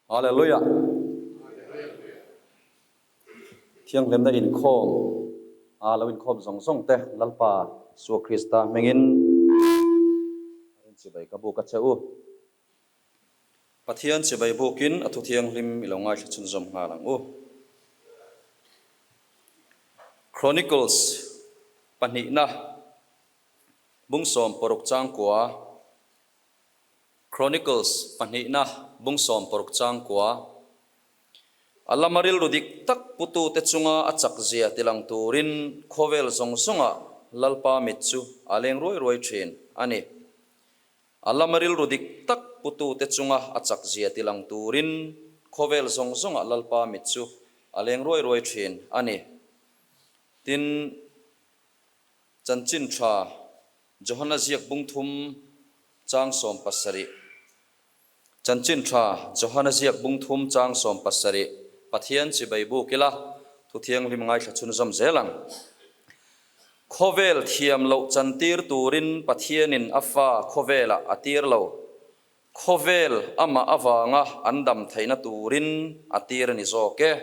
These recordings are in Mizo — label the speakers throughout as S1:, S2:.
S1: Hallelujah! Thianghlimna inkhawm a lo inkhawm zawng zawng te Lalpa Isua Krista hmingin a rin chibai ka buk a che u. Pathian chibai bukin a thu thianghlim i lo ngaithla chhunzawm nghal ang u. Chronicles pahnihna bung 16 changkua. Chronicles pahnihna bung 60 chang kua. A lama rilru dik tak putute chunga a chak zia tilang turin khawvel zawng zawngah Lalpa mit chu a leng ruai ruai thin a ni. A lama rilru dik tak putute chunga a chak zia tilang turin khawvel zawng zawngah Lalpa mit chu a leng ruai ruai thin a ni. Tin, chanchin tha Johana ziak bung thum chang 17. Chanchin tha Johana ziak bung thum chang 17 Pathian chibai buk ila, thu thianghlim ngaithla chhunzawm zel ang. Khawvel thiam loh chantir turin Pathianin a fa khawvelah a tir lo. Khawvel amah avanga an dam theihna turin a tir a ni zawk e.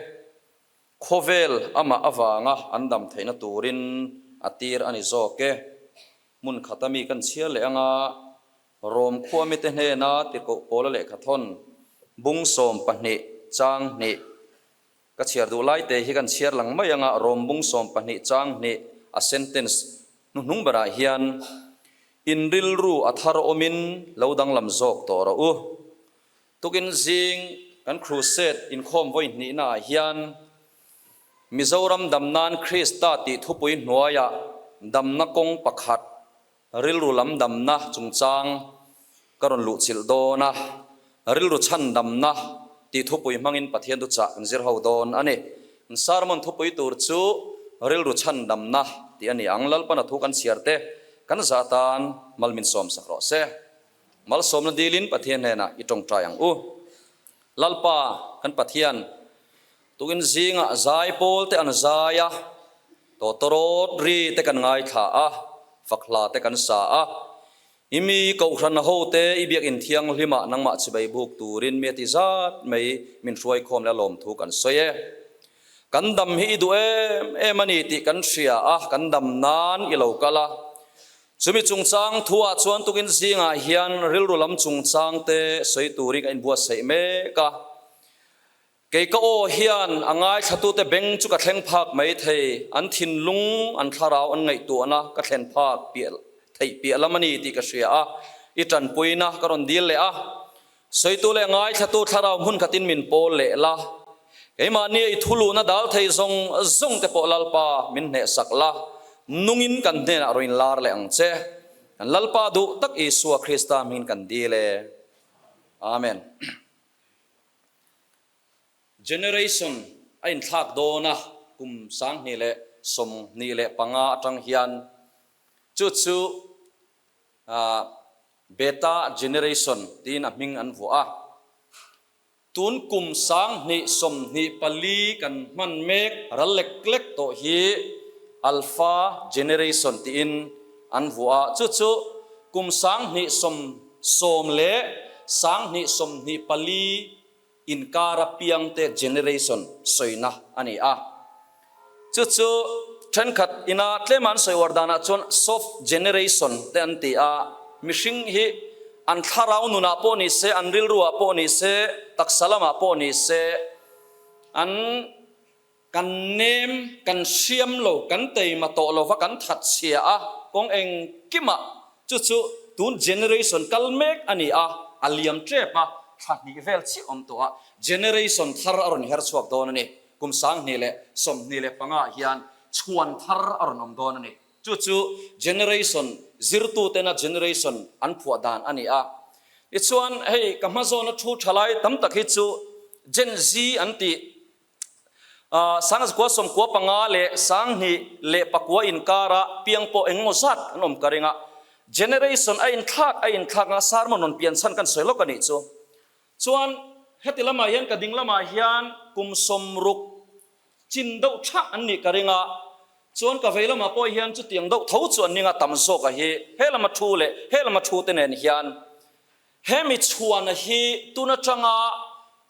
S1: Khawvel amah avanga an dam theihna turin a tir a ni zawk e. Hmun khata mi kan chhiar leh anga Rom khua mite hnena tirhkoh pawla lehkhathawn bung 12 chang hnih ka chhiar duh lai te hi kan chhiar lang mai anga Rom bung 12 chang hnih a sentence hnuhnung berah hian in rilru a thar awmin lo danglam zawk tawh rawh u. Tukin zing kan crusade inkhawm vawi hnihnaah hian Mizoram dam nan Krista tih thupui hnuaiah damna kawng pakhat, rilru lam damna chungchang ka rawn luhchilh dawn a, rilru chhan damna tih thupui hmangin Pathian thuchah kan zir ho dawn a ni. Sermon thupui tur chu rilru chhan damna tih a ni ang. Lalpana thu kan chhiar te kan zah tan mal min sawmsak rawh se. Malsawmna dilin Pathian hnenah i tawngtai ang u. Lalpa kan Pathian, tukin zingah zai pawl te an zai a, tawtawrawt ri te kan ngaithla a, fakhla te kan sa a. I mi Kohhran ho te i biakinn thianghlimah nangmah chibai buk turin mi a ti zat mai min hruaikhawm leh a lawmthu kan sawi e. Kan dam hi i duh em em a ni tih kan hria a, kan dam nan i lo kal a. Chumi chungchang thuah chuan tukin zingah hian rilru lam chungchang te sawi turin ka inbuatsaih mek a. Kei ka aw hian a ngaithlatute beng chu ka thleng phak mai thei, an thinlung, an thlarau an ngaihtuahna ka thlen phak piah theih piah lam a ni tih ka hria a, i tanpuina ka rawn dil leh a. Sawitu leh ngaithlatu thlarau hmun khatin min pawl leh la, keimahnia i thuluhna dal thei zawng zawng te pawh Lalpa min hnehsak la, nungin kan hnenah rawn inlar leh ang che. Kan Lalpa duh tak Isua Krista hmingin kan dil e. Amen. Generation a inthlak dawn a, kum 2025 atang hian chu chu Beta Generation tiin a hming an vuah a. Tun kum 2024 kan hman mek ral lek lek tawh hi Alpha Generation tiin an vuah a. Chu chu kum 2010 leh 2024 inkara piangte generation sawina a ni a. Chu chu thenkhat ina tlema an sawi uar danah chuan soft generation te an ti a, mihring hi an thlarau nunah pawh ni se, an rilruah pawh ni se, taksa lamah pawh ni se, an kan nem, kan hriam lo, kan teima tawh lova kan that chhia a, kawng engkimah chu chu tun generation kal mek a ni a, a liam tep a, thla hnih vel chiah awm tawh a, generation thar a rawn her chhuak dawn a ni. Kum 2025 ah hian chhuan thar a rawn awm dawn a ni. Chu chu generation zirtutena generation an phuah dan a ni a. Tichuan hei ka hmazawna thu tha lai tam tak hi chu Gen Z an tih 1995 leh 2009 inkara piang pawh engemaw zat an awm ka ring a. Generation a inthlak a inthlak a sermon rawn pian chhan kan sawi lawk a nih chu. Chuan heti lamah hian ka ding lamah hian kum 60 chin deuh thah an nih ka ring a, chuan ka vei lamah pawh hian chutiang deuh tho chu an ning a, tam zawk a hi he lama thu leh he lama thu te nen hian hemi chhuana hi tun atanga.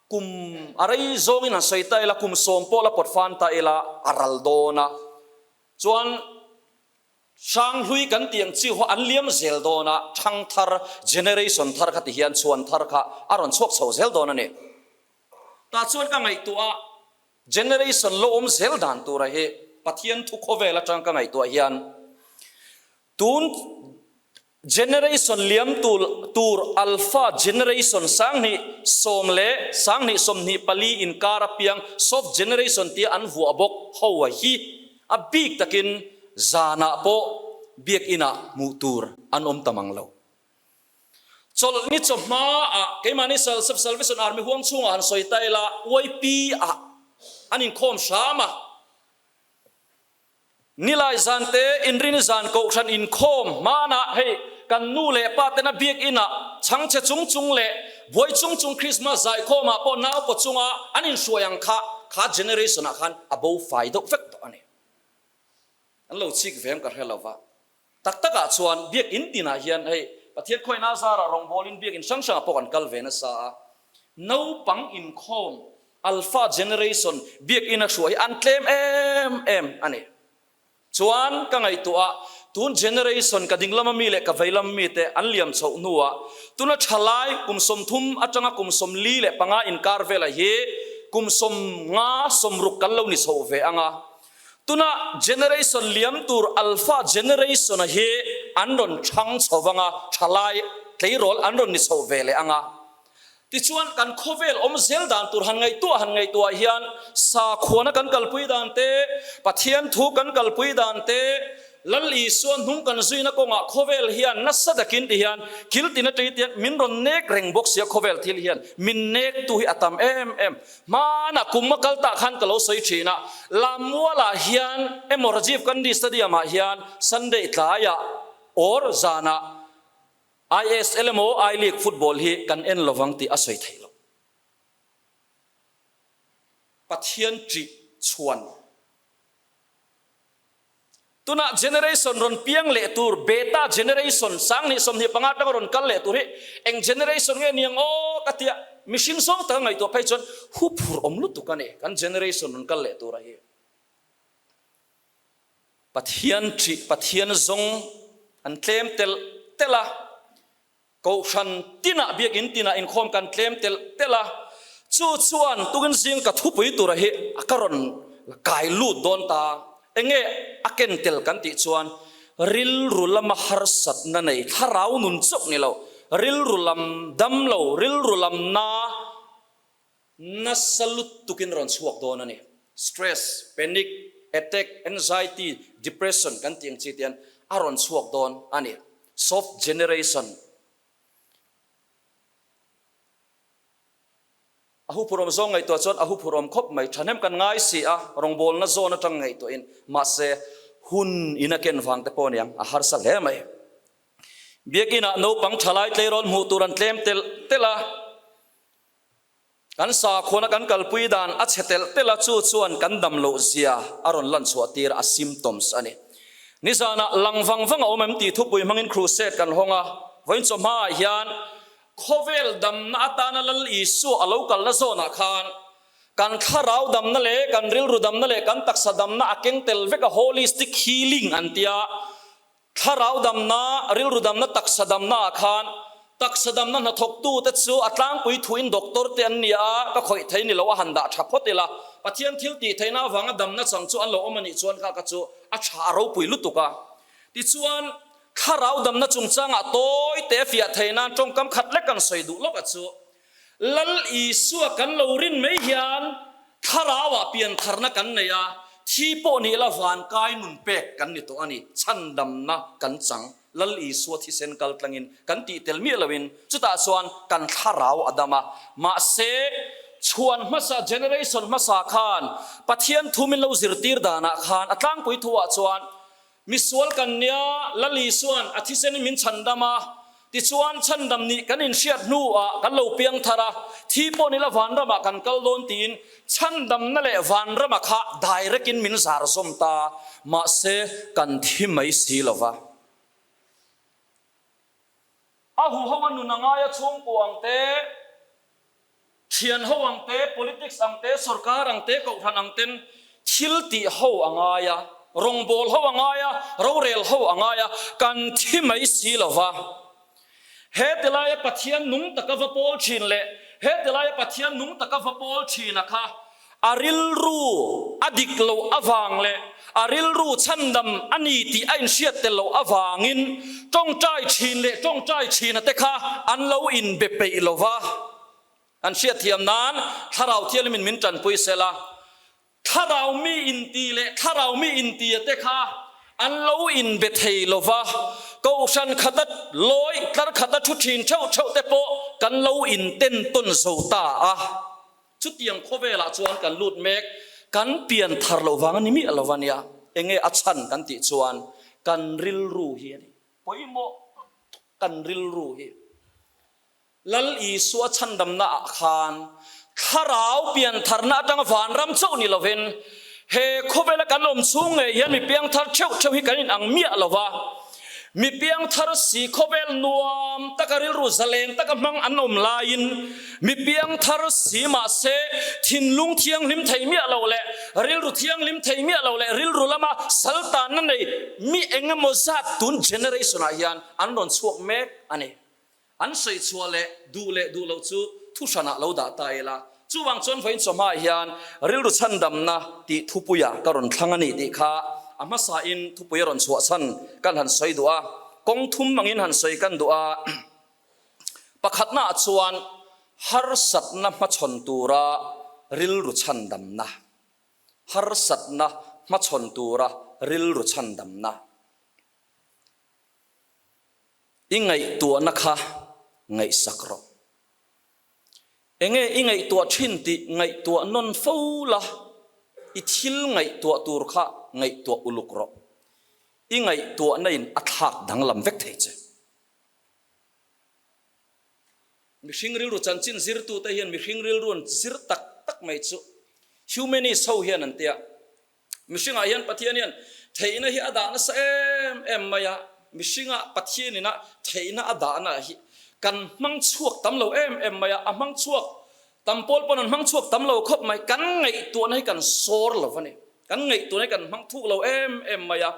S1: Kum a rei zawngin han sawi ta ila, kum sawm pawh la pawt fan ta ila a ral dawn a. Chuan Hranghlui kan tih ang chi ho an liam zel dawn a, thang thar, generation thar kha ti hian chhuan thar kha a rawn chhuak chho zel dawn a ni. Tah chuan ka ngaihtuah a, generation lo awm zel dan tura hi Pathian thu khawvel atang ka ngaihtuah hian tun Generation liam tur tur Alpha Generation 2010 leh 2024 inkar apiang Soft Generation tia an vuah bawk ho a hi a bik takin zanah pawh biakinah hmuh tur an awm ta mang lo. Chawlhni chawhmaah keimahni Salvation Army huang chhungah han sawi ta ila YP ah an inkhawm hram a. Nilai zan te Inrini zan kohhran inkhawm hmanah hei kan nu leh pa tena biakin ah chhangchhe chung chung leh buai chung chung Christmas zaikhawm ah pawh nau paw chunga an inhruai ang kha kha generation ah khan a bo fai deuh vek tawh a ni. An lo chik ve em ka hre lo va. Tak tak ah chuan biakin tinah hian hei Pathian khawina zarah rawngbawlin biakin hrang hrangah pawh kan kal ve nasa a, naupang inkhawm Alpha generation biakin a hruai hi an tlem em em a ni. Chuan ka ngaihtuah a, tun generation ka dinglam ami leh ka veilam mi te an liam chhoh hnuah tuna thalai kum 30 atanga kum 45 inkar velah hi kum 50 60 kan lo ni chhoh ve ang a, Tuna generation liam tur alpha generation a hi an rawn chhang chho vang a, thalai tleirawl an rawn ni chho ve leh ang a. Tichuan kan khawvel awm zel dan tur han ngaihtuah han ngaihtuah hian sakhuana kan kalpui dan te, Pathian thu kan kalpui dan te, Lal Isua hnung kan zuina kawngah khawvel hian nasa takin ti hian kil tin atangin ti hian min rawn nek reng bawk sia khawvel thil hian min nek tu hi a tam em em. Hmanah kum a kal tah khan ka lo sawi thin a, Lammualah hian emaw Rajiv Gandhi Stadium ah hian Sunday tlaiah or zanah ISL emaw I League football hi kan en lovang tih a sawi theih loh. Pathian ṭih chhuan. Tunah generation rawn piang leh tur, beta generation, 2025 atanga rawn kal leh tur hi eng generation nge niang aw ka tia, mihring zawng taka ngaihtuah phei chuan huphur awm lutuk a ni kan generation rawn kal leh tura hi. Pathian ṭih, Pathian zawng an tlem telh telh a. Kohhran tinah biakinn tinah inkhawm kan tlem telh telh a, chu chuan tukin zing ka thupui tura hi ka rawn kai lut dawn ta. Enge a ken tel kan tih chuan rilru lama harsatna nei thlarau nun chauh ni lo, rilru lam dam lo, rilru lam na nasa lutukin rawn chhuak dawn a ni. Stress, panic attack, anxiety, depression kan tih ang chi te hian a rawn chhuak dawn a ni. Soft generation a huphurhawm zawng ngaihtuah chuan a huphurhawm khawp mai. Thahnem kan ngai si a, rawngbawlna zawn atang ngaihtuahin mahse hun in a ken vang te pawh aniang a harsa hle mai. Biakinah naupang thalai tleirawl hmuh tur an tlem telh telh a. Kan sakhuana kan kalpui dan a chhe telh telh a, chu chuan kan dam loh zia a rawn lan chhuah tir a, symptoms a ni. Nizanah lang vang vang a awm em tih thupui hmangin crusade kan hawng a, vawiin chawhmaah hian khawvel damna atana Lal Isua a lo kalna zawnah khan kan thlarau damna leh kan rilru damna leh kan taksa damna a keng tel vek a, holistic healing an tia. Thlarau damna, rilru damna, taksa damna ah khan taksa damna hnathawktute chu a tlangpui thuin doctor te an ni a, ka khawih thei ni lo a han dah tha phawt ila, Pathian thil tih theihna avanga damna chang chu an lo awm a nih chuan kha ka chu a tha a ropui lutuk a. Tichuan, thlarau damna chungchangah tawi te fiah thei nan tawngkam khat lek kan sawi duh lawk a chu Lal Isua kan lo rin mai hian thlarauah piantharna kan nei a, thi pawh nih la vankai nun pek kan ni tawh a ni, chhandamna kan chang. Lal Isua thisen kal tlangin kan tih tel miah loin chutah chuan kan thlarau a dam a. Mahse, chhuan hmasa, generation hmasa khan Pathian thu min lo zirtir danah khan a tlangpui thuah chuan Misual kan nia, Lal Isua'n a thisenin min chhandam a, tichuan chhandam nih kan inhriat hnuah kan lo piang thar a, thi pawh nila vanramah kan kal dawn tiin chhandamna leh vanrama kha direct in min zar zawm ta, mahse kan thi mai si lo va. A huho a nun a ngai a chhungkua ang te. Thian ho ang te, politics ang te, sorkar ang te, kohhran ang ten thil tih ho a ngai a, rawngbâwl ho a ngai a, rorel ho a ngai a, kan thi mai si lo va. He tilaia Pathian nung taka va pawl thin leh he tilaia Pathian nung taka va pawl thina kha a rilru a dik loh avang leh a rilru chhandam a ni tih a inhriat tel loh avangin tawngtai thin leh tawngtai thina te kha an lo inbe peih lo va. An hriatthiam nan Thlarau Thianghlimin min tanpui sela, Thlarau mi inti leh Thlarau mi intia te kha an lo inbe thei lo va, Kohhran khata lawi tlar khata thu thin theuh theuh te pawh kan lo inten tawn zo ta a. Chutiang khawvelah chuan kan lut mek, kan pian thar loh vang a ni miah lo va nia. Enge a chhan kan tih chuan kan rilru hi a ni. Pawimawh kan rilru hi. Lal Isua chhandamna ah khan thlarau piantharna atanga vanram chauh ni lovin he khawvela kan awm chhung ngei hian mi piangthar theuh theuh hi kan inang miah lo va. Mi piangthar si khawvel nuam taka rilru zalen taka hmang an awm laiin mi piangthar si mahse thinlung thianghlim thei miah lo leh rilru thianghlim thei miah lo leh rilru lama saltanna nei mi engemaw zat tun generation ah hian an rawn chhuak mek a ni. An sawi chhuah leh duh leh duh loh chu thu hranah lo dah ta ila. Chuvang chuan vawiin chawhmaah hian rilru chhandamna tih thupuiah ka rawn thlang a ni tih kha a hmasain thupui a rawn chhuah chhan kan han sawi duh a, kawng thum angin han sawi kan duh a. Pakhatnaah chuan harsatna hmachhawn tura rilru chhandamna, harsatna hmachhawn tura rilru chhandamna. I ngaihtuahna kha ngaihsak rawh. Enge i ngaihtuah thin tih ngaihtuah nawn fo la, i thil ngaihtuah tur kha ngaihtuah uluk rawh. I ngaihtuahna in a thlak danglam vek thei che. Mihring rilru chanchin zirtute hian mihring rilru an zir tak tak mai chu humanist ho hian an tia. Mihringah hian Pathian hian theihna hi a dah nasa em em mai a, mihringah Pathian ina theihna a dahna hi kan hmang chhuak tam lo em em mai a, a hmang chhuak tam pawl pawn an hmang chhuak tam lo khawp mai, kan ngaihtuahna hi kan sawr lo a ni, kan ngaihtuahna hi kan hmang thuk lo em em mai a,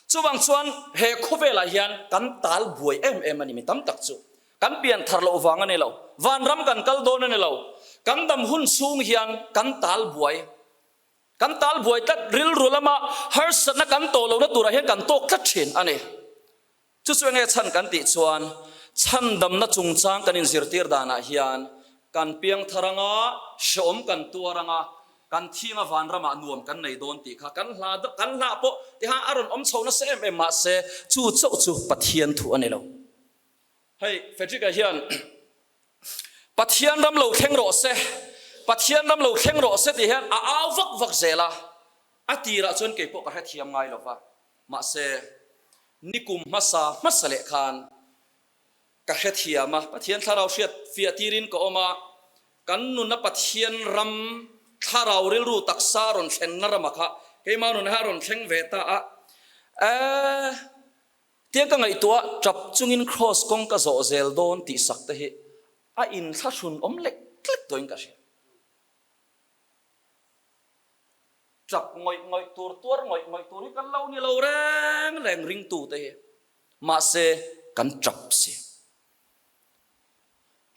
S1: chuvang chuan he khawvelah hian kan tal buai em em a ni mi tam tak chu, kan pian thar loh vang a ni lo, vanram kan kal dawn a ni lo, kan dam hun chhung hian kan tal buai. Kan tal buai tlat rilru lama harsatna kan tawh lohna turah hian kan tawk tlat thin a ni. Chu chu enge chhan kan tih chuan chhandamna chungchang kan inzirtir danah hian kan piang thar anga, hreawm kan tuar anga, kan thinga vanramah nuam kan nei dawn tih kha kan hla kan hla pawh tiha a rawn awm chho nasa em em mahse chu chauh chu Pathian thu a ni lo. Hei Frederick-a hian Pathian ram lo thleng rawh se, Pathian ram lo thleng rawh se tih hian a au vak vak zel a, a tirah chuan kei pawh ka hrethiam ngai lo va, mahse nikum hmasa hmasa leh khan ka hrethiam a, Pathian thlarau hriat fiah tirin ka awm a, kan nuna Pathian ram thlarau rilru taksa rawn thlenna rama kha keimah nuna hi a rawn thleng ve ta a, eh. Tiang ka ngaihtuah tap chungin Kraws kawng ka zawh zel dawn tih sak te hi a inthlahrun awm lek lek tawhin ka hria. Tap ngawih ngawih tur, tuar ngawih ngawih tur hi kan lo ni lo reng reng ringtu te hi. Mahse, kan tap si.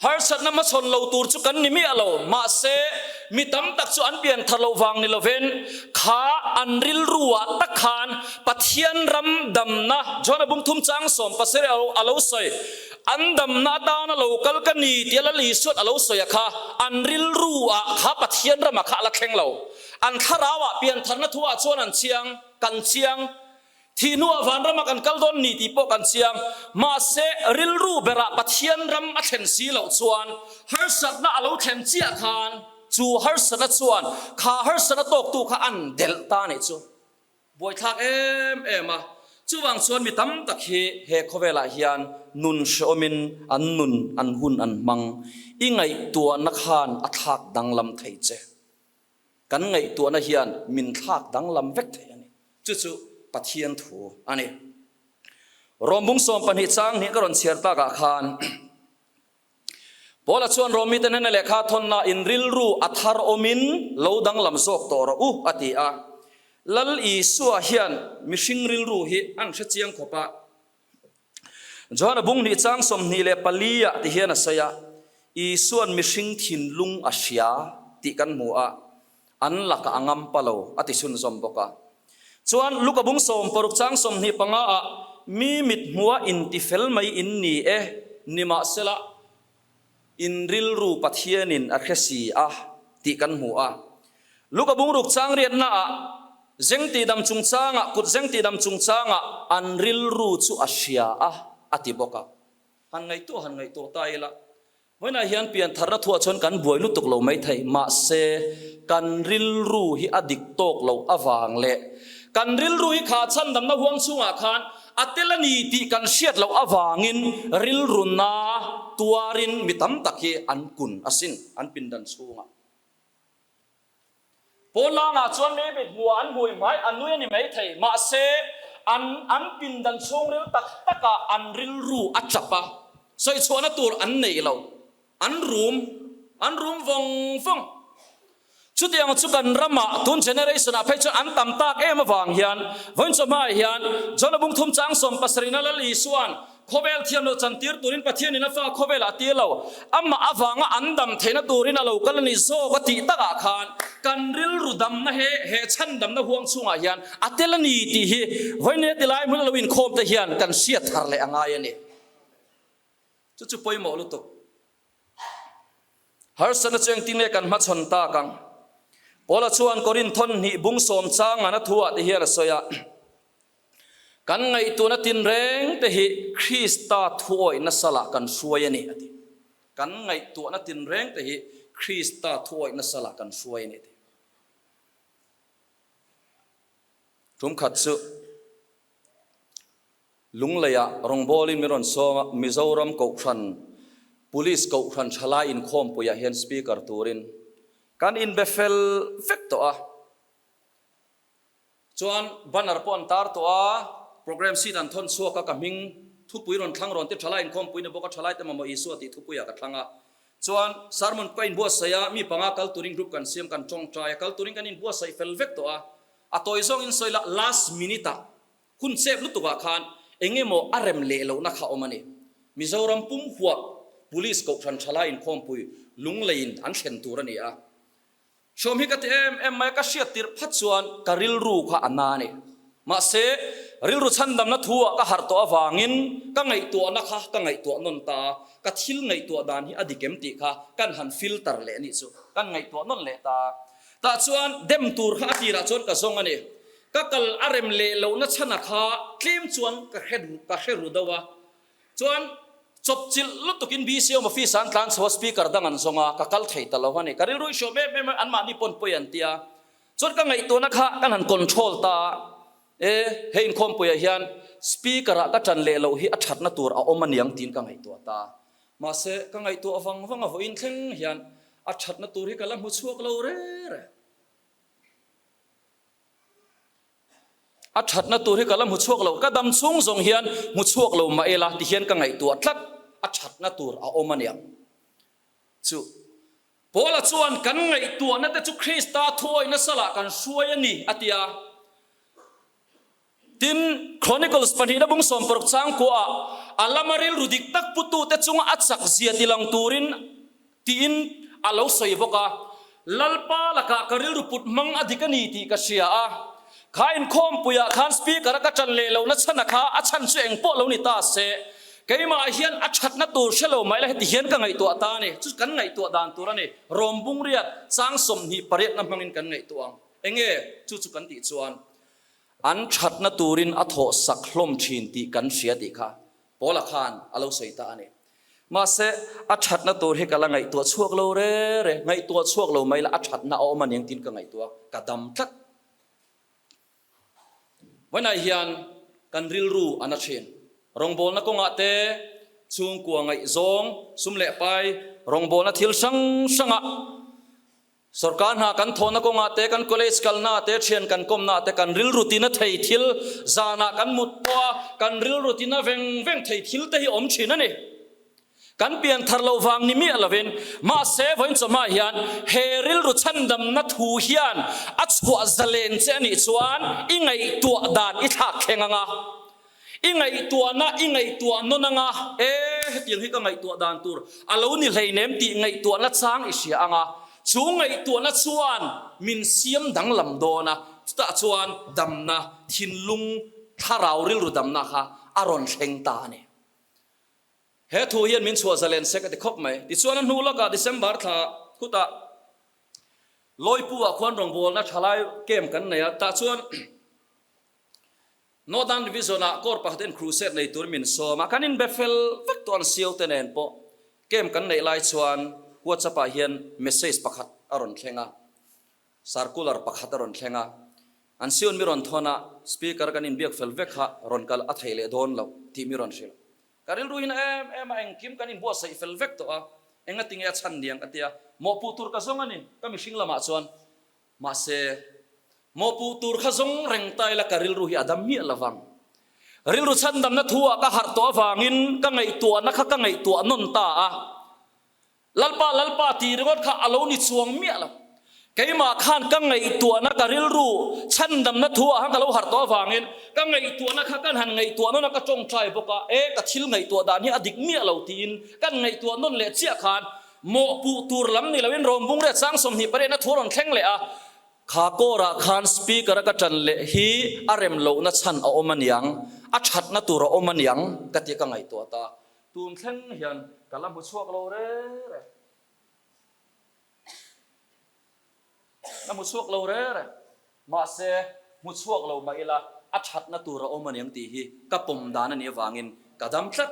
S1: Harsatna hmachhawn lo tur chu kan ni miah lo, mahse, mi tam tak chu an pian thar loh vang ni lovin, kha an rilruah tak khan Pathian ram damna, John-a bung thum chang sawm pasarih a lo sawi, an damna atana lo kal ka ni tia Lal Isua'n a lo sawi a kha, an rilruah kha Pathian ramah kha a la thleng lo. An thlarauah piantharna thuah chuan an chiang, kan chiang. Thih hnuah vanrama kan kal dawn ni tih pawh kan chiang. Mahse, rilru berah Pathian ram a thlen si loh chuan harsatna a lo thlen chiah khan chu harsatna chuan kha harsatna tawktu kha an delh ta nih chu buaithlak em em a. Chuvang chuan mi tam tak hi he khawvelah hian nun hrehawmin an nun an hun an hmang. I ngaihtuahna khan a thlak danglam thei che. Kan ngaihtuahna hian min thlak danglam vek thei a ni. Chu chu Pathian thu a ni. Rawmbung 12 chang hnih ka rawn chhiar takah khan Paula chuan Rom mite hnena lehkha thawnna in rilru a thar awmin lo danglam zawk tawh rawh u a ti a. Lal Isua hian mihring rilru hi an hre chiang khawp a. Johana bung hnih chang 24 ah ti hian a sawi a, Isua'n mihring thinlung a hria tih kan hmu a, an lakah a ngam pa lo a ti chhunzawm bawk a. Chuan Luka bung 16 chang 25 ah mi mit hmuha intifel mai in ni e, nimahsela in rilru Pathianin a hre si a tih kan hmu a. Luka bungruk chang riatnaah zeng tihdam chungchangah, kut zeng tihdam chungchangah an rilru chu a hria a, a ti bawk a. Han ngaihtuah han ngaihtuah ta ila, vawiinah hian piantharna thuah chuan kan buai lutuk lo mai thei, mahse kan rilru hi a dik tawk loh avang leh kan rilru hi kha chhandamna huang chhungah khan A tel a ni tih kan hriat loh avangin rilruna tuarin mi tam tak hi an kun asin an pindan chhungah. Pawnlangah chuan mi mit hmuhah an hmui hmai a nui a ni maithei, mahse an an pindan chhungril tak takah an rilru a chap a, sawichhuahna tur an nei lo. An rum, an rum vawng vawng. Chutiang chu kan ramah tun generation ah phei chuan an tam tak em avang hian vawiin chawhmaah hian John-a bung thum chang 70 na Lal Isua'n khawvel thiam loh chantir turin Pathianin a fa khawvelah a tir lo, amah avanga an dam theihna turin a lo kal a ni zawk a tih takah khan kan rilru damna he he chhandamna huang chhungah hian a tel a ni tih hi vawiin tilai hmun a lo inkhawm te hian kan hriat thar leh a ngai a ni. Chu chu pawimawh lutuk. Harsatna chu engtin nge kan hmachhawn tak ang? Paula chuan Korinthon hnih bung sawm changana thuah ti hian a sawi a, Kan ngaihtuahna tinreng te hi Krista thuawihna salah kan hruai a ni, a ti. Kan ngaihtuahna tinreng te hi Krista thuawihna salah kan hruai a ni, a ti. Tumkhat chu Lungleiah rawngbawlin min rawn sawm a, Mizoram Kohhran Police Kohhran Thalai Inkhawmpuiah hian Speaker turin kan inbe fel vek tawh a. Chuan banner pawh an tar tawh a, programme sheet an thawn chhuak a, ka hming thupui rawn thlang rawn ti Thalai Inkhawmpui ni bawk a, Thalaite mamawh Isua tih thupuiah ka thlang a. Chuan sermon ka inbuatsaih a, mi panga kal turin group kan siam, kan tawngtai a, kal turin kan inbuatsaih fel vek tawh a. A tawi zawngin sawi la, last minute-ah Hun chep lutukah khan eng emaw a rem leh lohna kha awm a ni. Mizoram pum huap Police Kohhran Thalai Inkhawmpui Lungleiin an thlen tur a ni a. Hrawm hi ka ti em em mai a, ka hriat tirh phat chuan ka rilru kha a na a ni. Mahse, rilru chhandamna thu-ah ka harh tawh avangin ka ngaihtuahna kha ka ngaihtuah nawn ta a, ka thil ngaihtuah dan hi a dik em tih kha kan han filter leh a nih chu kan ngaihtuah nawn leh ta a. Tah chuan dem tur kha a tirah chuan ka zawng a ni. Ka kal a rem leh lohna chhana kha tlem chuan ka hre ka hre ru deuh a, chuan chawpchilh lutukin BCM office ah an tlan chho a, speaker dang an zawng a, ka kal thei ta lo a ni. Ka rilru i hriawm em em a, anmahni pawn pawi an ti a, chuan ka ngaihtuahna kha kan han control ta a, e hei inkhawmpuiah hian speaker ah ka ṭan leh loh hi a ṭhatna tur a awm aniang tiin ka ngaihtuah ta a, mahse ka ngaihtuah vang vang a vawiin thleng hian a ṭhatna tur hi ka la hmu chhuak lo re re. A thatna tur hi ka la hmu chhuak lo, ka dam chhung zawng hian hmu chhuak lo mah ila ti hian ka ngaihtuah tlat, a thatna tur a awm a niang chu. Paula chuan kan ngaihtuahna te chu Krista thuawihna salah kan hruai a ni a ti a. Tin, Chronicles pahnihna bung 60 changkuaah a lama rilru dik tak putute chunga a chak zia tilang turin tiin a lo sawi bawk a, Lalpa lakah ka rilru put hmang a dik a ni tih ka hria a, kha inkhawmpuiah khan speaker a ka ṭan leh lohna chhan a kha a chhan chu eng pawh lo ni ta se, keimah hian a ṭhatna tur hre lo mah ila heti hian ka ngaihtuah ta a ni. Chu kan ngaihtuah dan tur a ni. Rawm bungriat chang 28 na hmangin kan ngaihtuah ang. Enge chu chu kan tih chuan an ṭhatna turin a thawh sak hlawm ṭhin tih kan hria tih kha Paula khan a lo sawi ta a ni. Mahse, a thatna tur hi ka la ngaihtuah chhuak lo re re, ngaihtuah chhuak lo mai la a thatna a awm a niang tiin ka ngaihtuah, ka dam tlat. Vawiinah hian kan rilru a na thin. Rawngbawlna kawngah te, chhungkua ngaihzawng, sum leh pai, rawngbawlna thil hrang hrangah, Sorkar hna kan thawhna kawngah te, kan college kalna te, thian kan kawmna te, kan rilru tina thei thil, zanah kan mut pawh a kan rilru tina veng veng thei thil te hi awm thin a ni. Kan pian thar loh vang ni miah lovin, mahse vawiin chawhma hian he rilru chhandamna thu hian a chhuah zalen che a nih chuan i ngaihtuah dan i thlak thleng ang a, i ngaihtuahna i ngaihtuah nawn ang a, e hetiang hi ka ngaihtuah dan tur a lo ni hleinem tih ngaihtuahna chang i hria ang a, chu ngaihtuahna chuan min siam danglam dawn a, chutah chuan damna, thinlung, thlarau rilru damna kha a rawn thleng ta a ni. He thu hian min chhuah zalen se ka ti khawp mai. Tichuan a hnu lawkah December thla khutah Lawipu-ah khuan rawngbawlna thalai camp kan nei a, tah chuan Northern Division-ah Corps pakhat in crusade nei tur min sawm a, kan inbe fel vek tawh an sio te nen pawh camp kan neih lai chuan WhatsApp-ah hian message pakhat a rawn thleng a. Circular pakhat a rawn thleng a, an siun mi rawn thawn a, Speaker kan inbiak fel vek kha rawn kal a theih leh dawn loh tih mi rawn hrilh. Ka rilru hin em em a, engkim kan inbuatsaih fel vek tawh a, enga tinge a chhan niang ka ti a, mawhpuh tur ka zawng a ni ka mihring lamah chuan. Mahse, mawhpuh tur kha zawng reng ta ila ka rilru hi a dam miah lo vang. Rilru chhandamna thu ah ka harh tawh avangin ka ngaihtuahna kha ka ngaihtuah nawn ta a. Lalpa, Lalpa tih ringawt kha a lo ni chuang miah lo. Keimah khan ka ngaihtuahna ka rilru chhandamna thu ah khan ka lo harh tawh avangin ka ngaihtuahna kha kan han ngaihtuah nawn a, ka tawngtai bawk a, e ka thil ngaihtuah dan hi a dik miah lo tiin kan ngaihtuah nawn leh chiah khan mawhpuh tur lam ni loin rawngbung riat sang 28 na thu a rawn thleng leh a, kha kawrah khan speaker a ka tan leh hi a rem lohna chhan a awm aniang, a thatna tur a awm aniang ka ti a ka ngaihtuah ta. Tun thleng hian ka la hmu chhuak lo re re. La hmu chhuak lo re re. Mahse, hmu chhuak lo mah ila a thatna tur a awm aniang tih hi ka pawm dan a nih avangin ka dam tlat.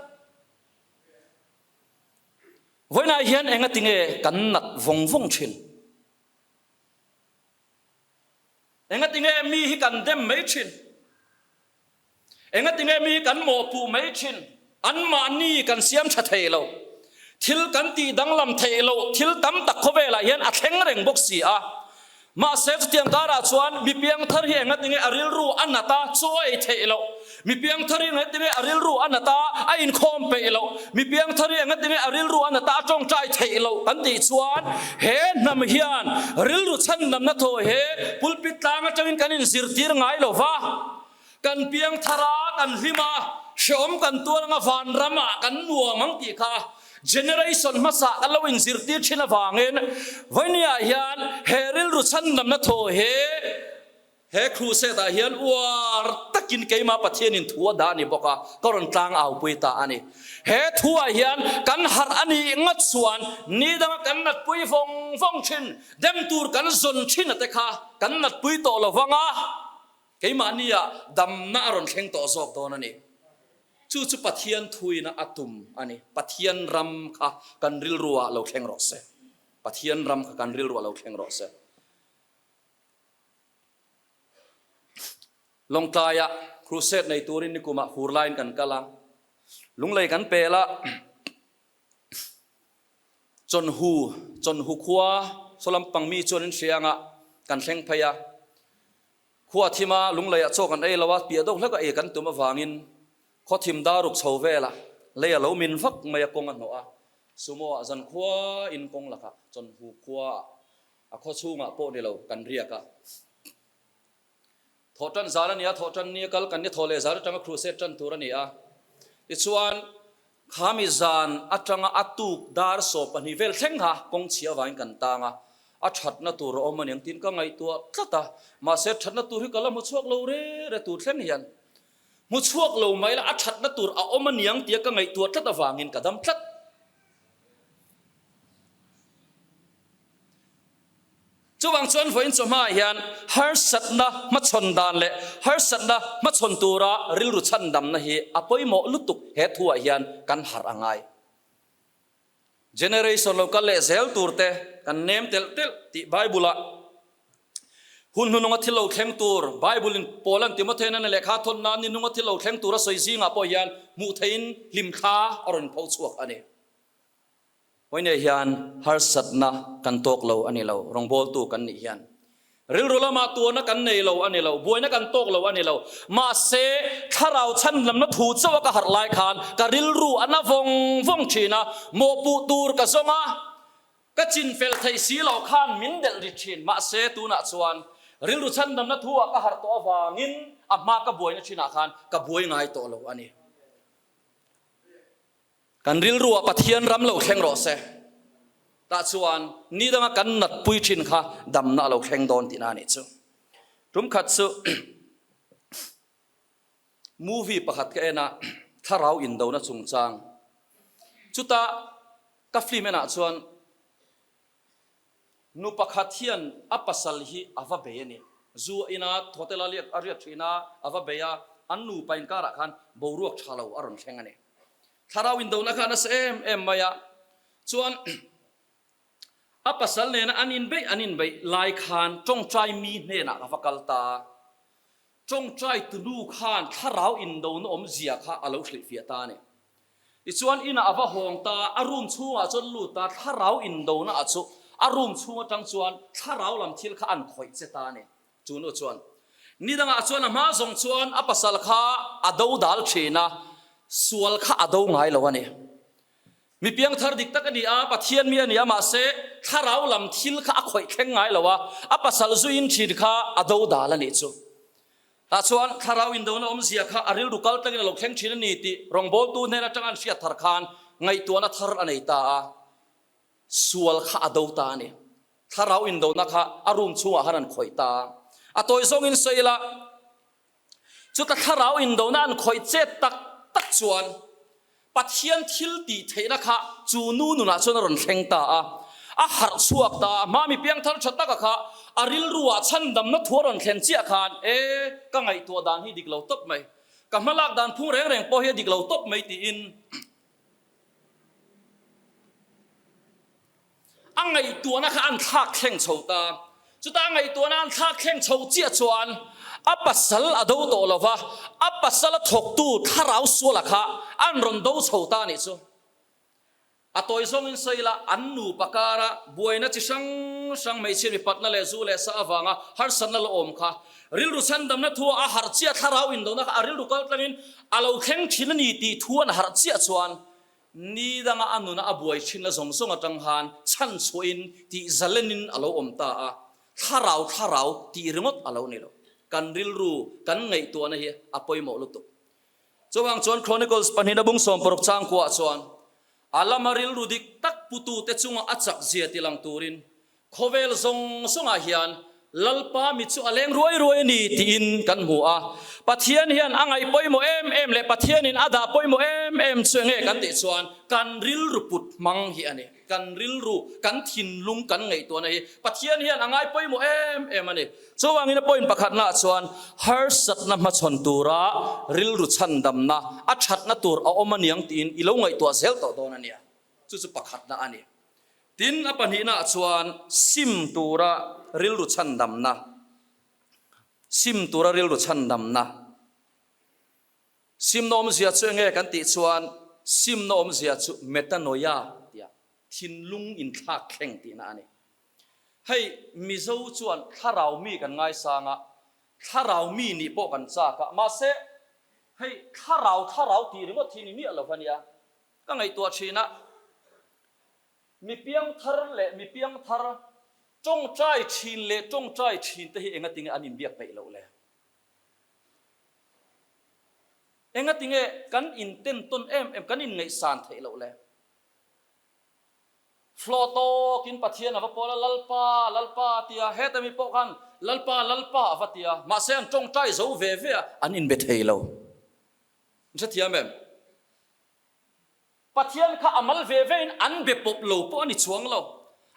S1: Vawiinah hian engatinge kan nat vawng vawng thin? Engatinge mi hi kan dem mai thin? Engatinge mi kan mawhpuh mai thin? Anmahni kan siam tha thei lo. Thil kan tih danglam theih loh thil tam tak khawvelah hian a thleng reng bawk si a. Mahse chutiang karah chuan mi piangthar hi engatinge a rilru a nat a, chaw a ei theih loh. Mi piangthar hi engatinge a rilru a nat a, a inkhawm peih loh. Mi piangthar hi engatinge a rilru a nat a, a tawngtai theih loh kan tih chuan he hnam hian rilru chhandamna thaw he pulpit tlang atangin kan inzirtir ngai lo va. Kan piang thar a, kan hlim a, hreawm kan tuar anga vanram ah kan nuam ang tih kha generation hmasa kan lo inzirtir thin avangin vawinia hian he rilru chhandamna thaw he he crusade ah hian uar takin keimah Pathianin thu a dah a ni bawk a, ka rawn tlang aupui ta a ni. He thu ah hian kan harh a nih ngat chuan ni danga kan natpui vawng vawng thin, dem tur kan zawn thin a te kha kan natpui tawh lo vang a. Keimahnia damna a rawn thleng tawh zawk dawn a ni. Chu chu Pathian thuina a tum a ni. Pathian ram kha kan rilruah lo thleng rawh se. Pathian ram kha kan rilruah lo thleng rawh se. Lawngtlaiah crusade nei turin nikumah fur laiin kan kal a, lunglei kan pel a, Chawnhu, Chawnhu khua saw lampang mi chuan in hria anga kan thleng phei a. Khua thima lungleiah chaw kan ei lo a, piah deuh hlek a ei kan tum avangin khaw thim dar ruk chho velah lei a lo min vak mai a kawng a hnawh a. Sumo ah zan khua in kawng lakah Chawnhu khua ah a khaw chhungah pawh ni lo kan riak a. Thawh tan zal a ni a, thawh tan ni a kal kan ni thawh leh zal atanga crusade tan tur a ni a. Tichuan, khami zan atanga a tuk dar 12 vel thleng kha kawng chhia avangin kan tang a, a thatna tur a awm a ni ang tiin ka ngaihtuah tlat a, mahse thatna tur hi ka la hmu chhuak lo re re tur thleng hian hmu chhuak lo mai la a thatna tur a awm a ni ang tia ka ngaihtuah tlat avangin ka dam tlat. Chuvang chuan vawiin chawhmaah hian harsatna hmachhawn dan leh harsatna hmachhawn tura rilru chhandamna hi a pawimawh lutuk he thuah hian kan harh a ngai. Generation lo kal leh zel turte kan nem telh telh tih Bible-ah hun hnununga thil lo thleng tur Bible-in Paula'n Timothea nena lehkha thawn nan ni nunga thil lo thleng tur a sawi zingah pawh hian hmuh theihin hlimthla a rawn pho chhuak a ni. Hawihneh hian harsatna kan tawk lo a ni lo, rawngbawltu kan nih hian. Rilru lamah tuarna kan nei lo a ni lo, buaina kan tawk lo a ni lo. Mahse, thlarau chhanlamna thu chauh a ka harh lai khan ka rilru a na vawng vawng thin a, mawhpuh tur ka zawng a, ka chinfel theih si loh khan min delh ri thin. Mahse, tunah chuan rilru chhandamna thu ah ka harh tawh avangin a hma ka buaina thinah khan ka buai ngai tawh lo a ni. Kan rilruah Pathian ram lo thleng rawh se. Tah chuan ni danga kan natpui thin kha damna a lo thleng dawn tihna a nih chu. Tum khat chu movie pakhat ka en a, thlarau indona chungchang. Chuta ka film enah chuan Nu pakhat hian a pasal hi a va bei a ni. Zu a in a, hotel a liak a riak thin a, a va bei a, an nupa inkarah khan boruak tha lo a rawn thleng a ni. Thlarau indona kha a nasa em em mai a, chuan a pasal nena an inbeih an inbeih lai khan tawngtai mi hnenah a va kal ta a. Tawngtai tunu khan thlarau indona awmzia kha a lo hrilhfiah ta a ni. Tichuan inah a va hawng ta, a room chhungah chuan lut ta, thlarau indona ah chu a room chhung atang chuan thlarau lam thil kha an khawih che ta a ni. Chu nu chuan ni dangah chuan a hma zawng chuan a pasal kha a do dal thin a, sual kha a do ngai lo a ni. Mi piangthar dik tak a ni a, Pathian mi a ni a, mahse thlarau lam thil kha a khawih thleng ngai lo a, a pasal zuiin thin kha a do dal a nih chu. Tah chuan thlarau indona awmzia kha a rilru kal tlangin a lo thleng thin a ni tih rawngbawltu hnen atanga an hriat thar khan ngaihtuahna thar a nei ta a, sual kha a do ta a ni. Thlarau indona kha a room chhungah khan an khawih ta a, a tawi zawngin sawi ila, Chuta thlarau indona an khawih chet tak tak chuan Pathian thil tih theihna kha chu nu nunah chuan a rawn thleng ta a, a harh chhuak ta a. Hmami piangthar tha taka kha a rilruah chhandamna thu a rawn thlen chiah khan, E, ka ngaihtuah dan hi dik lo tawp mai, ka hmalak dan phung reng reng pawh hi a dik lo tawp mai tiin, A ngaihtuahna kha an thlak thleng chho ta. Chuta a ngaihtuahna an thlak thleng chho chiah chuan a pasal a do tawh lo va, a pasal a thawktu thlarau suala kha an rawn do chho ta a nih chu. A tawi zawngin sawi ila, an nupa kara buaina chi hrang hrang hmeichhia mipatna leh zu leh sa avanga harsatna la awm kha rilru chhandamna thu a harh chiah thlarau indona kha a rilru kal tlangin a lo thleng thin a ni tih thu an harh chiah chuan Ni danga a nuna a buai thinna zawng zawng atang khan chhan chhuahin tih zalenin a lo awm ta a, thlarau thlarau tih ringawt a lo ni lo. Kan rilru, kan ngaihtuahna hi a pawimawh lutuk. Chuvang chuan Chronicles pahnihna bung 60 changkuaah chuan a lama rilru dik tak putute chunga a chak zia tilang turin Khawvel zawng zawngah hian Lalpa mi chu a leng ruai ruai a ni tiin kan hmu a. Pathian hian a ngaih pawimawh em em leh Pathianin a dah pawimawh em em chu enge kan tih chuan kan rilru put hmang hi a ni. Kan rilru, kan thinlung kan ngaihtuahna hi Pathian hian a ngai pawimawh em em a ni. Chuvangin a point pakhatnaah chuan harsatna hmachhawn tura rilru chhandamna a thatna tur a awm aniang tiin i lo ngaihtuah zel tawh dawn a nia. Chu chu pakhatna a ni. Tin, a pahnihnaah chuan sim tura rilru chhandamna, sim tura rilru chhandamna. Simna awmzia chu enge kan tih chuan simna awmzia chu metanoia tia thinlung inthlak thleng tihna a ni. Hei Mizo chuan thlarau mi kan ngaisang a, thlarau mi nih pawh kan chak a, mahse hei thlarau thlarau tih ringawt hi ni miah lo va nia. Ka ngaihtuah thin a, mi piangthar leh mi piangthar, tawngtai thin leh tawngtai thin te hi engatinge an inbiak peih loh le? Engatinge kan intentawn em em, kan inngaihsan theih loh le? Flaw tawkin Pathian a va pawl a, Lalpa, Lalpa a ti a, heta mi pawh khan Lalpa, Lalpa a va ti a, mahse an tawngtai zo ve ve a, an inbe thei lo. An hrethiam em? Pathian kha a mal ve vein an be pawp lo pawh a ni chuang lo,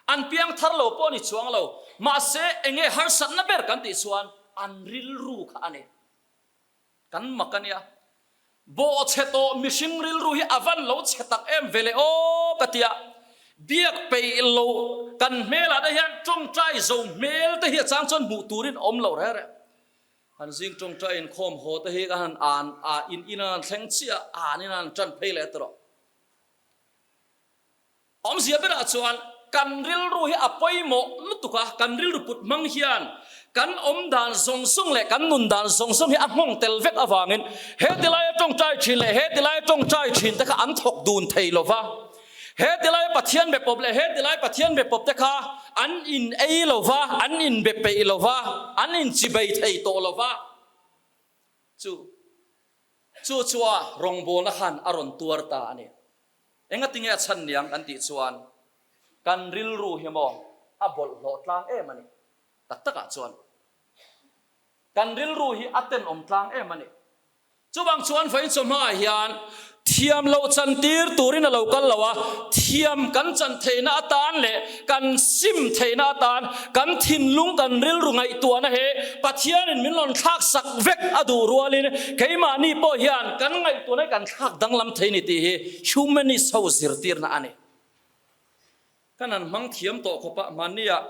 S1: an piang thar lo pawh a ni chuang lo, mahse enge harsatna ber kan tih chuan an rilru kha a ni. Kan mak a nia. Bawhchhe tawh mihring rilru hi a van lo chhe tak em ve le aw ka tia. Biak peih lo kan hmelah te hian tawngtai zo hmel te hi a chang chuan hmuh turin awm lo reh reh. Han zing tawngtai inkhawm haw te hi ka han an a in in an thleng chiah a an in an tan phei leh tawh. Awmzia berah chuan kan rilru hi a pawimawh lutuk a, kan rilru put hmang hian kan awm dan zawng zawng leh kan nun dan zawng zawng hi a nghawng tel vek avangin he tilaia tawngtai thin leh he tilaia tawngtai thin te kha an thawk dun thei lo va. He tilai Pathian be pawp leh he tilai Pathian be pawp te kha an in ei lo va, an in be peih lo va, an in chibei thei tawh lo va. Chu chu chua rawngbawlna khan a rawn tuar ta a ni. Engatinge a chhan niang kan tih chuan kan rilru hi maw a bawlhhlawh tlang em a ni. Tak takah chuan kan rilru hi a tenawm tlang em a ni. Chuvang chuan vawiin chawhmaah hian thiam loh chantir turin a lo kal lo a, thiam kan chan theihna atan leh kan sim theihna atan kan thinlung kan rilru ngaihtuahna he Pathianin min rawn thlak sak vek a duh rualin keimahni pawh hian kan ngaihtuahna hi kan thlak danglam thei ni tih hi humanist ho zirtirna a ni. Kan han hmang thiam tawh khawp a, hmanniah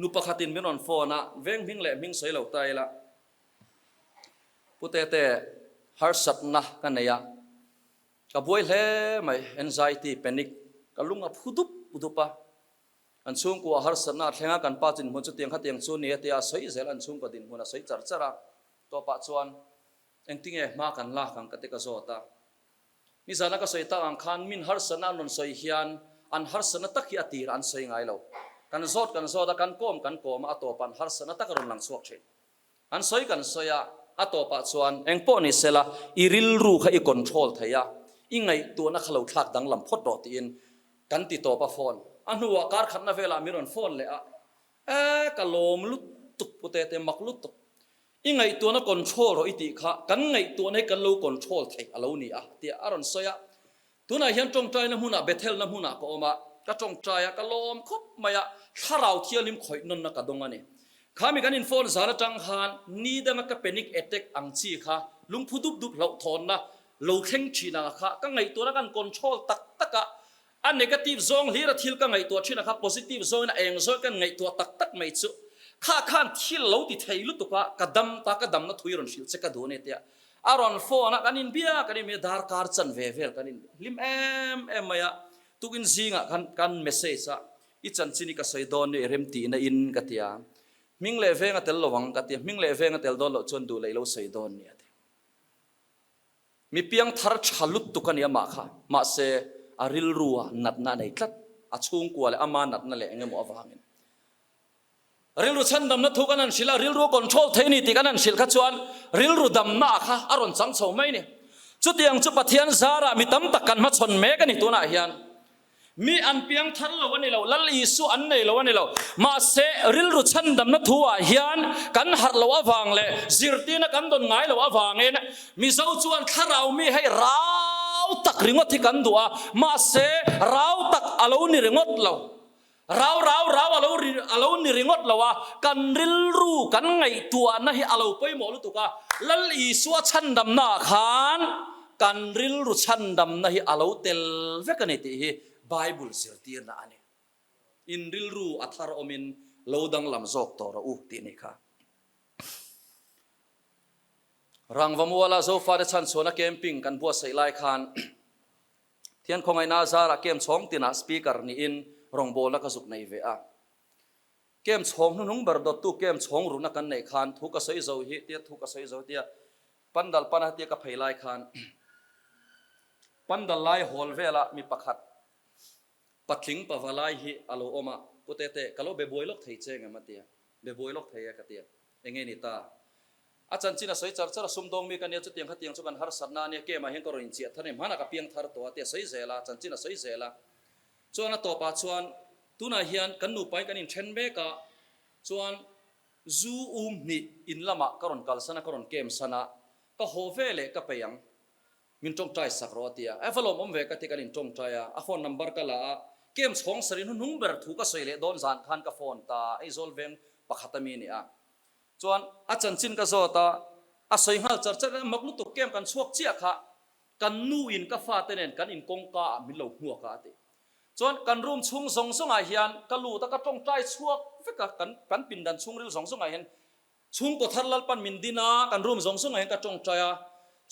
S1: nu pakhatin min rawn phone a, veng hming leh hming sawi lo ta ila, Pu Tete, harsatna ka nei a, ka buai hle mai, anxiety, panic, ka lung a phu dup dup a. An chhungkua harsatna a thleng a, kan pa dinhmun chu tiang khatiang chu ni a tia a sawi zel, an chhungkua dinhmun a sawi char char a. Tawpah chuan engtinge hma kan lak ang ka ti ka zawt a. Nizana ka sawi tak ang khan min harsatna an rawn sawi hian an harsatna tak hi a tirah an sawi ngai lo. Kan zawt kan zawt a, kan kawm kan kawm a, a tawpah an harsatna tak a rawn lang chhuak thin. An sawi kan sawi a, a tawpah chuan engpawh ni sela i rilru kha i control thei a, i ngaihtuahna kha lo thlak danglam phawt rawh tiin kan ti tawp a phone. A hnuah kar khatna velah min rawn phone leh a, E ka lawm lutuk pu Tete, mak lutuk. I ngaihtuahna control rawh i tih kha kan ngaihtuahna hi kan lo control thei a lo ni a tia a rawn sawi a. Tunah hian tawngtaina hmunah Bethelna hmunah ka awm a, ka tawngtai a, ka lawm khawp mai a, thlarau thianghlim khawih nawnna ka dawng a ni. Khami kan inphone zan atang khan ni danga ka panic attack ang chi kha lungphu dup dup hlauhthawnna lo thleng thin ang kha ka ngaihtuahna kan control tak tak a, a negative zawng hlir a thil ka ngaihtuah thin a kha positive zawngin a eng zawng kan ngaihtuah tak tak mai chu kha khan thil lo ti thei lutuk a, ka dam ta, ka damna thui rawn hrilh che ka duh a ni tia A rawn phone a, kan inbia kan inbia darkar chan ve vel kan inhlim em em mai a, tukin zingah khan kan message a, i chanchin hi ka sawi dawn ni rem tihna in ka ti a, hming leh veng a tel lo ang ka ti a, hming leh veng a tel dawn loh chuan duh leh i lo sawi dawn ni a ti. Mi piang thar tha lutuk a ni amah kha, mahse a rilru ah natna a nei tlat, a chhungkua leh ama natna leh eng emaw avangin. Rilru chhandamna thu kan han hrilh a, rilru a control thei a ni tih kan han hrilh kha chuan rilru damna kha a rawn chang chho mai a ni. Chutiang chu Pathian zarah mi tam tak kan hmachhawn mek a ni tunah hian. Mi an piang thar lo a ni lo, Lal Isua an nei lo a ni lo. Mahse, rilru chhandamna thu ah hian kan harh loh avang leh zirtirna kan dawn ngai loh avangin Mizo chuan thlarau mi hei rau tak ringawt hi kan duh a, mahse rau tak a lo ni ringawt lo. Rau rau rau a lo ri a lo ni ringawt lo a, kan rilru kan ngaihtuahna hi a lo pawimawh lutuk a, Lal Isua chhandamna ah khan kan rilru chhandamna hi a lo tel vek a ni tih hi Bible zirtirna a ni. In rilru a thar awmin lo danglam zawk tawh rawh u tih ni kha. Rangvamuala Zofate chhanchhuahna camping kan buatsaih lai khan Thian khawngaihna zarah camp chhawng tinah speaker niin rawngbawlna ka zuk nei ve a. Camp chhawng hnuhnung ber dawttu camp chhawng ruhna kan neih khan thu ka sawi zo hi tia thu ka sawi zo tia pandal pana tia ka phei lai khan pandal lai hawl velah mi pakhat patling pava lai hi a lo awm a, Pu Tete, ka lo be buai lawk thei che ngem a tia, be buai lawk thei e ka tia, enge ni ta? A chanchin a sawi char char a, sumdawng mi ka nia, chutiang khatiang chu kan harsatna a nia, kemah hian ka rawn inchiah thar a ni, hmanah ka piang thar tawh a tia sawi zel a, chanchin a sawi zel a. Chuan a tawpah chuan tunah hian kan nupain kan inthen mek a, chuan zu um hnih in lamah ka rawn kalsan a, ka rawn kem san a, ka haw ve leh ka peih ang, min tawngtai sak rawh a ti a, e va lawmawm ve ka ti kan intawngtai a, a phone number ka la a, kem chhawng sarin hnuhnung ber thu ka sawi leh dawn zan khan ka phone ta, Aizawl veng pakhat a mi a ni a. Chuan a chanchin ka zawt a, a sawi nghal char char a, mak lutuk kem kan chhuak chiah kha kan nu in ka fate nen kan in kawngka ah min lo hmuak a a ti. Chuan kan room chhung zawng zawng ah hian ka lut a, ka tawngtai chhuak vek a, kan kan pindan chhungril zawng zawng ah hian chhungkaw thar Lalpan min din a, kan room zawng zawng ah hian ka tawngtai a.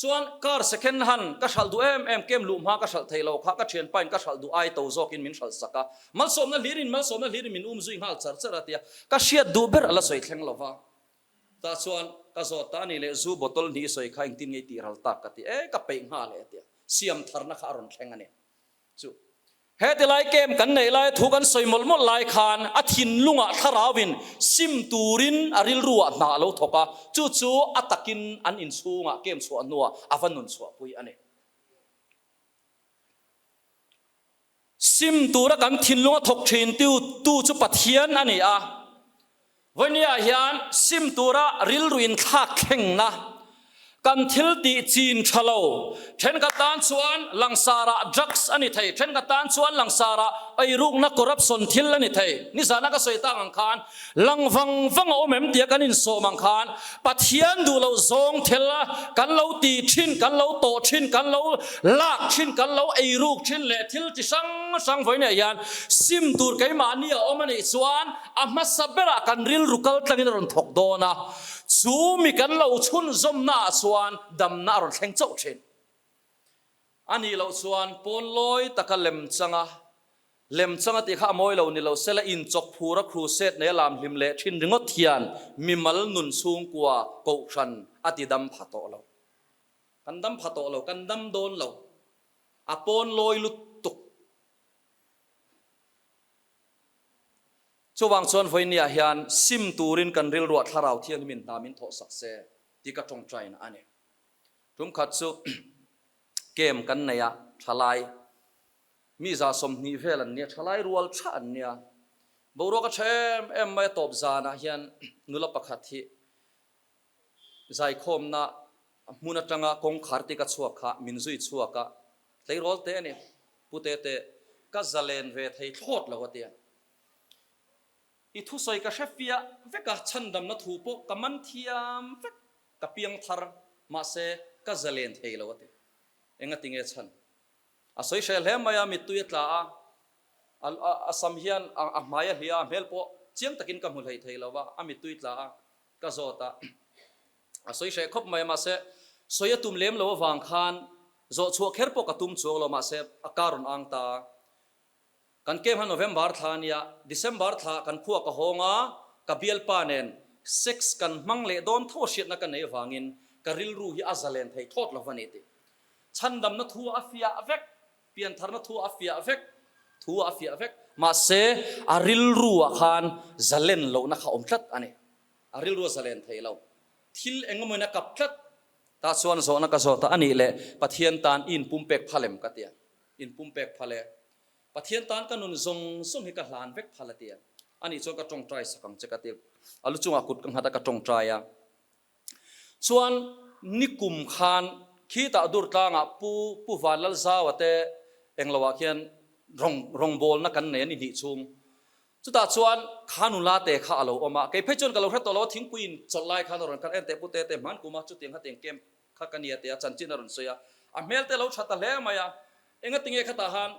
S1: Chuan car second hand ka hralh duh em em, kem luh hma ka hralh thei lo kha ka thianpa in ka hralh duh ai to zawkin min hralh sak a. Malsawmna hlirin malsawmna hlirin min um zui nghal char char a tia ka hriat duh ber a la sawi thleng lo va. Tah chuan ka zawt ta a ni leh zu bottle hnih i sawi kha engtin nge i tih ral tak ka ti e ka peih nghal e a tia siam tharna kha a rawn thleng a ni. Chu heti lai camp kan neih lai thu kan sawi mawlh mawlh lai khan a thinlungah thlarauin sim turin a rilruah hna a lo thawk a, chu chu a takin an inchhungah camp chhuah hnuah a va nun chhuahpui a ni. Sim tura kan thinlunga thawk thin tu tu chu Pathian a ni a. Vawinia hian sim tura rilru inthlak thlengna kan thil tih chin tha lo. Thenkhat tan chuan langsarah drugs a ni thei, thenkhat tan chuan langsarah eirukna corruption thil a ni thei. Nizana ka sawi tak ang khan lang vang vang a awm em tia kan insawm ang khan Pathian duh loh zawng thil a kan lo ti thin, kan lo tawh thin, kan lo lak thin, kan lo eiruk thin leh thil chi hrang hrang vawinia hian sim tur keimahni a awm a nih chuan A hmasa berah kan rilru kal tlangin a rawn thawk dawn a, chu mi kan lo chhunzawmnaah chuan damna a rawn thleng chauh thin. A nih loh chuan pawn lawi taka lemchanga, lemchanga tih kha a mawi lo ni lo sela inchawk phura crusade nei a lam hlim leh thin ringawt hian mimal nun chhungkua kohhran a ti dam pha tawh lo. Kan dam pha tawh lo, kan dam dawn lo. A pawn lawi lutuk. Chuvang chuan vawinia hian sim turin kan rilruah Thlarau Thianghlimin hna min thawh sak se tih ka tawngtaina a ni. Tum khat chu camp kan nei a, thalai mi 120 vel an nia, thalai rual tha an nia. Boruak a tha em em mai a, tawp zanah hian nula pakhat hi Zaikhawmna hmun atanga kawngkhar te ka chhuak kha min zui chhuak a, tleirawl te a ni, Pu Tete, ka zalen ve thei thlawt lo a tia. I thusawi ka hre fiah vek a, chhandamna thu pawh ka man thiam vek, ka piang thar, mahse ka zalen thei lo a ti. Engati nge chhan? A sawi hreh hle mai a, mittui a tla a, a sam hian a hmai a hliah a, a hmel pawh chiang takin ka hmu hlei thei lo va, a mittui tla a, Ka zawt a, a sawi hreh khawp mai a, mahse sawi a tum lem lo avang khan zawh chhuah kher pawh ka tum chuang lo, mahse a kar rawn ang ta. Kan camp kha November thla a nia, December thla kan khua ka hawng a, ka bialpa nen sex kan hmang leh dawn tho a hriatna ka nei avangin ka rilru hi a zalen thei thawt lo va ni tih. Chhandamna thu a fiah vek, piantharna thu a fiah vek, thu a fiah vek, mahse a rilruah khan zalen lohna kha a awm tlat a ni. A rilru a zalen thei lo. Thil eng emawin a kap tlat. Tah chuan zawhna ka zawt a, a nih leh Pathian tan i inpumpek phal em? ka ti a. Inpumpek phal e. Pathian tan ka nun zawng zawng hi ka hlan vek phal a ti a. A nih chuan ka tawngtai sak ang che ka ti. A lu chungah kut ka nghat a, ka tawngtai a. Chuan nikum khan khitah Durtlangah Pu Pu Vanlalzaua te engloah khian rawng rawngbawlna kan nei a ni hnih chhung. Chutah chuan kha nula te kha a lo awm a, kei phei chuan ka lo hre tawh lo a, thingpui in chawlh lai khan a rawn kal en teh pute te hman kum a, chutiang kha tiang camp kha ka nia tia chanchin a rawn sawi a, a hmel te a lo tha ta hle mai a, engatinge khatah han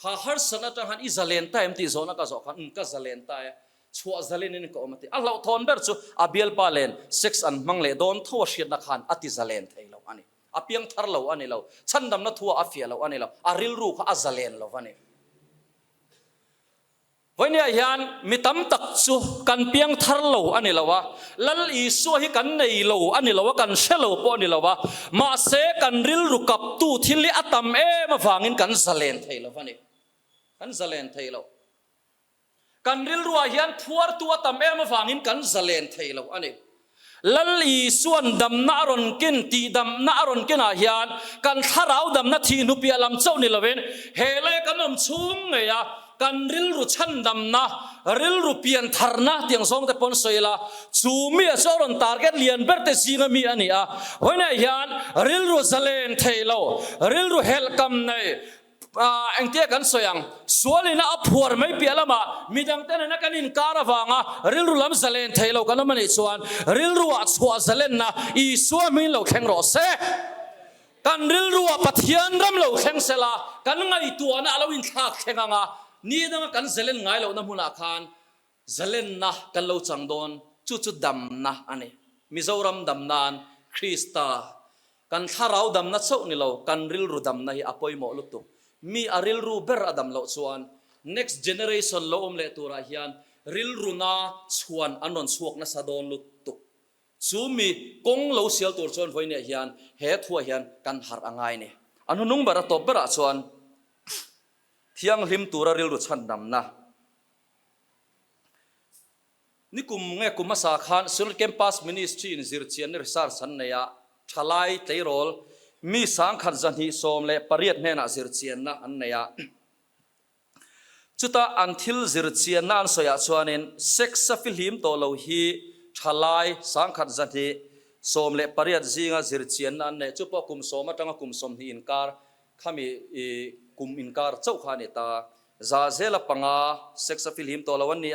S1: kha harsatna atang han i zalen ta em tih zawhna ka zawh khan umm ka zalen ta e, chhuah zalen in ka awm a ti. A hlauhthawn ber chu a bialpa len sex an hmang leh dawn tho a hriatna khan a ti zalen thei lo a ni. A piang thar lo a ni lo, chhandamna thu ah a fiah lo a ni lo, a rilru kha a zalen lo a ni. Vawinia hian mi tam tak chu kan piang thar lo a ni lo a, Lal Isua hi kan nei lo a ni lo a, kan hre lo pawh a ni lo a, mahse kan rilru kaptu thil hi a tam em avangin kan zalen thei lo a ni. Kan zalen thei lo. Kan rilruah hian phuartu a tam em avangin kan zalen thei lo a ni. Lal Isua'n damna a rawn ken, tihdamna a rawn kenah hian kan thlarau damna thih hnu piah lam chauh ni lovin he lei kan awm chhung ngei a, kan rilru chhandamna, rilru piantharna tiang zawng te pawn sawi ila, chu mi a chu a rawn target lian ber te zinga mi a ni a. Vawiinah hian rilru zalen thei lo, rilru helhkam nei, Engtia kan sawi ang? Sualina a phuar mai piah lamah midangte nena kan inkar avanga rilru lam zalen thei lo kan awm a nih chuan rilruah chhuah zalenna Isua hmingin lo thleng rawh se. Kan rilruah Pathian ram lo thleng sela kan ngaihtuahna a lo inthlak thleng ang a, ni danga kan zalen ngai lohna hmunah khan zalenna kan lo chang dawn, chu chu damna a ni. Mizoram dam nan Krista. Kan thlarau damna chauh ni lo, kan rilru damna hi a pawimawh lutuk. Mi a rilru ber a dam loh chuan next generation lo awm leh turah hian rilru na chhuan an rawn chhuak nasa dawn lutuk. Chu mi kawng lo sial tur chuan vawiinah hian he thuah hian kan harh a ngai ni. A hnunung ber a tawp berah chuan thianghlim tura rilru chhandamna. Nikum nge kum hmasa khan Synod Campus Ministry in zirchianna research an nei a, thalai tleirawl mi 1218 hnenah zirchianna an nei a. Chuta an thil zirchianna an sawiah chuanin sex a fihlim tawh lo hi thalai 1218 zinga zirchianna an neih, chu pawh kum sawm atanga kum 20 inkar khami kum inkar chauh kha a ni ta. Zahzela panga sex a fihlim tawh lo an ni a,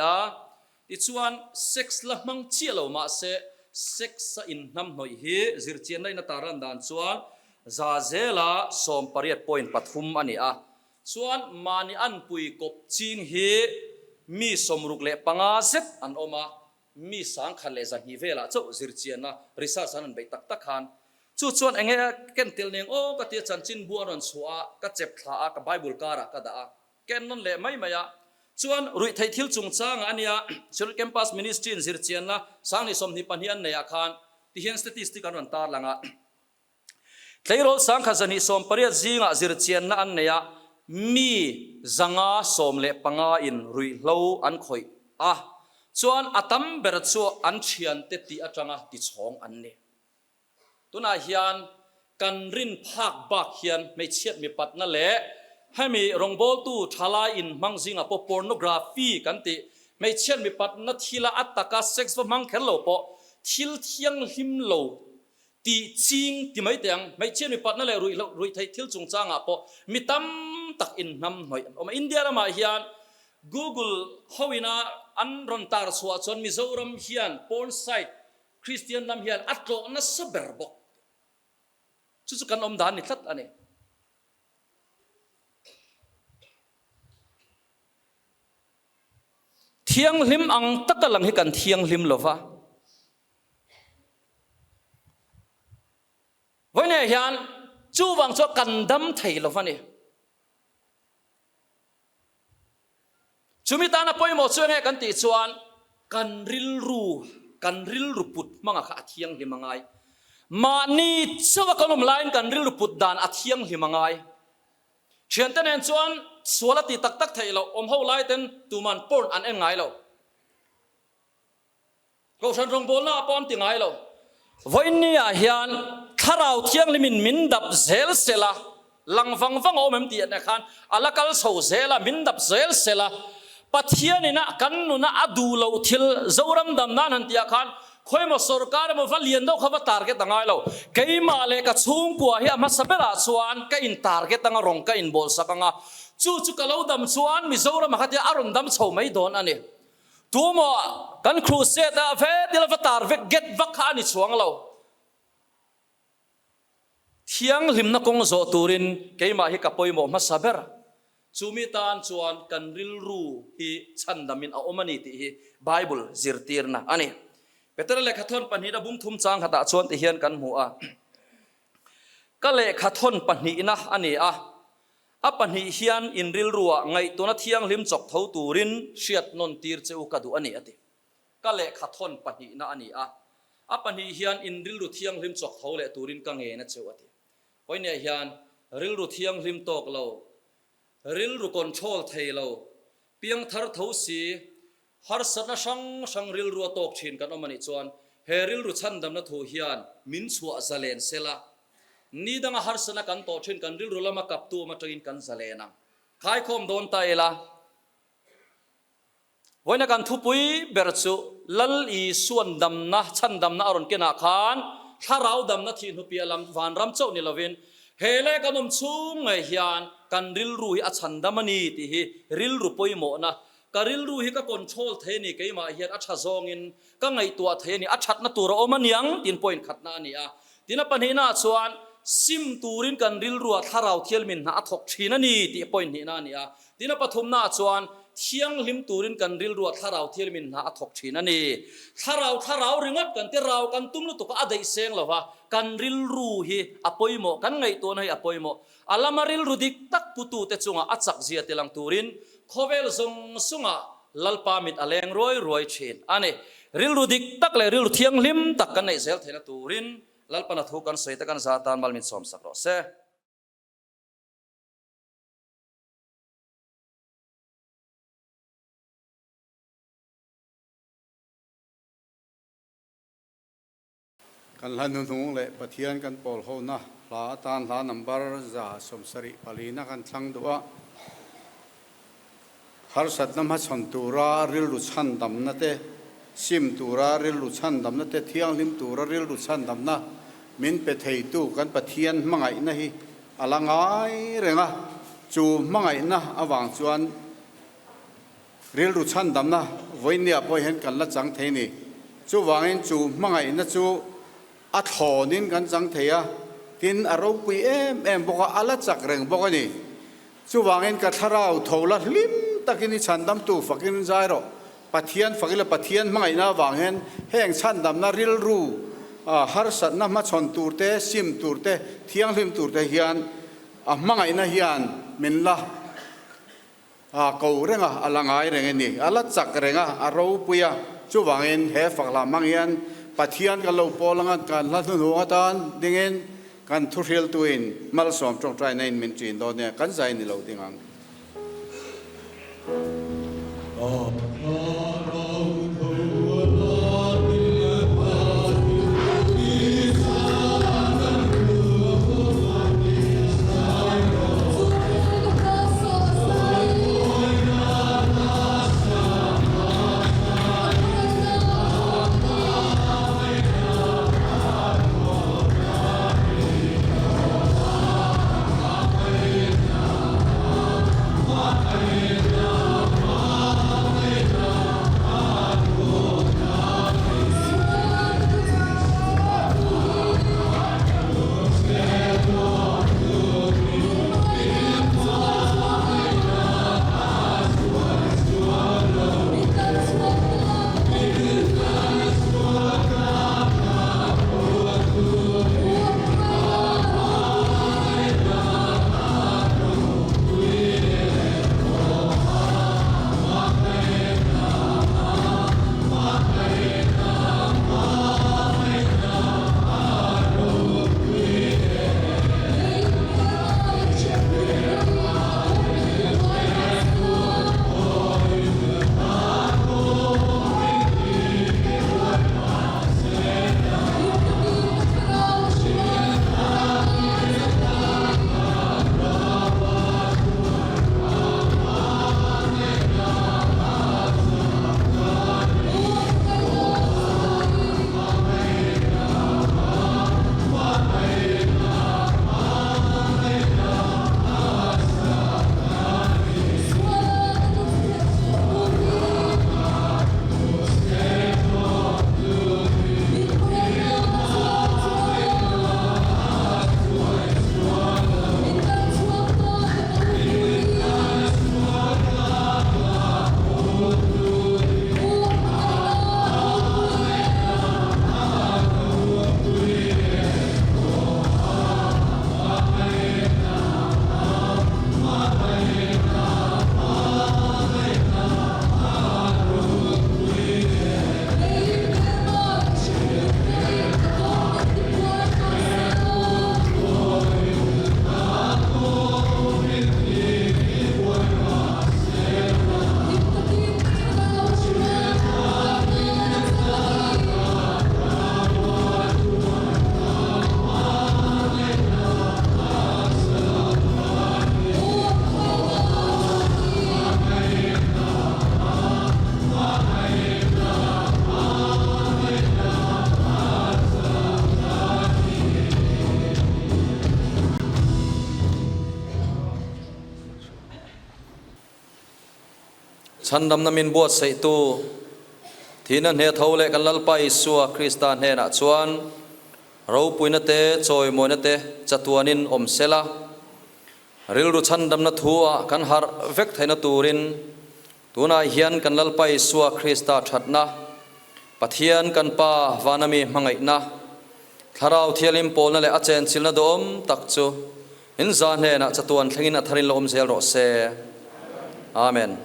S1: tichuan sex la hmang chiah lo mahse sex a inhnamhnawih hi zirchianna in a tarlan dan chuan Zahzela 18 point 3 a ni a, chuan mahni anpui kawp ching hi mi 65 zet an awm a, Mi 1100 velah chauh zirchianna, research, an rawn beih tak tak khan chu chuan enge ken tel neng aw ka tia chanchinbu an rawn chhuah a, ka chep thla a, ka Bible karah ka dah a, ka en nawn leh mai mai a. Chuan ruihtheih thil chungchangah a nia, Synod Campus Ministry in zirchianna 2022 an neihah khan tihian statistic an rawn tarlang a. Tleirawl 1280 zingah zirchianna an nei a, mi 515 in ruihhlo an khawih a, chuan a tam ber chu an thiante tih atanga tichhawng an ni. Tunah hian kan rin phak bak hian hmeichhiat mipatna leh hemi rawngbawltu thalai inhmang zingah pawh pornography kan tih hmeichhiat mipatna thila a taka sex va hmang kher lo pawh thil thianghlim lo Tih ching ti mai teh ang, hmeichhia mipatna leh ruihloh ruihtheih thil chungchangah pawh mi tam tak inhnam hnawih an awm a. India ramah hian Google hoina an rawn tar chhuah chuan Mizoram hian porn site Kristian lam hian a tlawh nasa ber bawk. Chu chu kan awm dan ni tlat a ni. Thianghlim ang taka lang hi kan thianghlim lova. Vawiinah hian chuvang chuan kan dam thei lo va ni. Chumi tana pawimawh chu enge kan tih chuan kan rilru, kan rilru put hmanga kha a thianghlim a ngai. Mahni chauha kan awm laiin kan rilru put dan a thianghlim a ngai. Thiante nen chuan sual a ti tak tak theih loh, awm ho lai ten tuman porn an en ngai lo. Kohhran rawngbawlna ah pawh an ti ngai lo. Vawiinni ah hian Thlarau Thianghlimin min dap zel sel a, lang vang vang a awm em tih ah khan a la kal chho zel a, min dap zel sel a. Pathianin a kan nuna a duh loh thil Zoram dam nan han tih ah khan khawimaw sorkar emaw va lian deuh kha va target a ngai lo. Keimah leh ka chhungkua hi a hmasa berah chuan ka in target anga rawng ka in bawl sak anga, chu chu ka lo dam chuan Mizoram ah kha tia a rawn dam chho mai dawn a ni. Tumaw kan crusade a vet ila va tar vek get vak kha a ni chuang lo. Thianghlimna kawng zawh turin keimah hi ka pawimawh hmasa ber. Chumi tan chuan kan rilru hi chhandamin a awm a ni tih hi Bible zirtirna a ni. Petera lehkhathawn pahnihna bung thum chang khatah chuan ti hian kan hmu a, Ka lehkhathawn pahnihna a ni a, A pahnih hian in rilruah ngaihtuahna thianghlim chawk tho turin hriat nawn tir che u ka duh a ni, a ti. Ka lehkha thawn pahnihna a ni a, a pahnih hian in rilru thianghlim chawk tho leh turin ka ngen a che u, a ti. Vawiinah hian rilru thianghlim tawk lo, rilru control thei lo, piangthar tho si, Harsatna hrang hrang rilru a tawk thin kan awm a nih chuan he rilru chhandamna thu hian min chhuah zalen sela, ni danga harsatna kan tawh thin kan rilru lama kaptu awm atangin kan zalen ang. Khaikhawm dawn ta ila, vawiina kan thupui ber chu Lal Isuan damna, chhandamna a rawn kenah khan thlarau damna thih hnupiah lam vanram chauh ni lovin he leh kan awm chhung ngei hian kan rilru hi a chhandam a ni tih hi rilru pawimawhna Ka rilru hi ka control thei a ni, keimah hian a tha zawngin ka ngaihtuah thei a ni, a thatna tur a awm a niang tiin point khatna a ni a. Tin a pahnihnaah chuan sim turin kan rilruah thlarau thialmin hna a thawk thin a ni tih point hnihna a ni a. Tin a pathumnaah chuan thianghlim turin kan rilruah Thlarau Thianghlimin hna a thawk thin a ni. Thlarau thlarau ringawt kan ti rau kan tum lutuk a, a daih seng lo va, kan rilru hi a pawimawh, kan ngaihtuahna hi a pawimawh. A lama rilru dik tak putute chungah a chak zia tilang turin khawvel zawng zawngah Lalpa mit a leng ruai ruai thin a ni. Rilru dik tak leh rilru thianghlim tak kan neih zel theihna turin Lalpana thu kan sawi te kan za tan mal min sawmsak rawh se.
S2: Kan hla hnuhnung leh Pathian kan pawl hona hla atan hla number 174 na kan thlang duh a. Harsatna hmachhawn tura rilru chhandamna te, sim tura rilru chhandamna te, thianghlim tura rilru chhandamna min pe theitu kan Pathian hmangaihna hi a la ngai reng a. Chu hmangaihna avang chuan Rilru chhandamna vawinia pawh hian kan la chang thei ni. Chuvangin chu hmangaihna chu a thlawnin kan chang thei a, tin a ropui em em bawk a, a la chak reng bawk a ni. Chuvangin ka thlarau tho la hlim takin i chhandamtu fakin zai rawh. Pathian fakin leh Pathian hmangaihna avang hian heng chhandamna rilru harsatna hmachhawn tur te, sim tur te, thianghlim tur te hian a hmangaihna hian min la A ko reng a, a la ngai reng a ni. A la chak reng a, a ropui a. Chuvangin he fak hla hmang hian Pathian kan lo pawl anga kan hla hnuhnung atan dingin kan thuhriltuin malsawm tawngtaina in min ṭin dawn nia, kan zai ni lo ding ang.
S1: Chhandamna min buatsaihtu thihna hneh tho leh kan Lalpa Isua Krista hnenah chuan ropuina te, chawimawina te chatuanin awm sela, rilru chhandamna thu-ah kan harh vek theihna turin. Tunah hian kan Lalpa Isua Krista thatna, Pathian kan Pa vana mi hmangaihna, Thlarau Thianghlim pawlna leh a chenchilna duhawm tak chu in za hnenah chatuan thlengin a tharin la awm zel rawh se. Amen.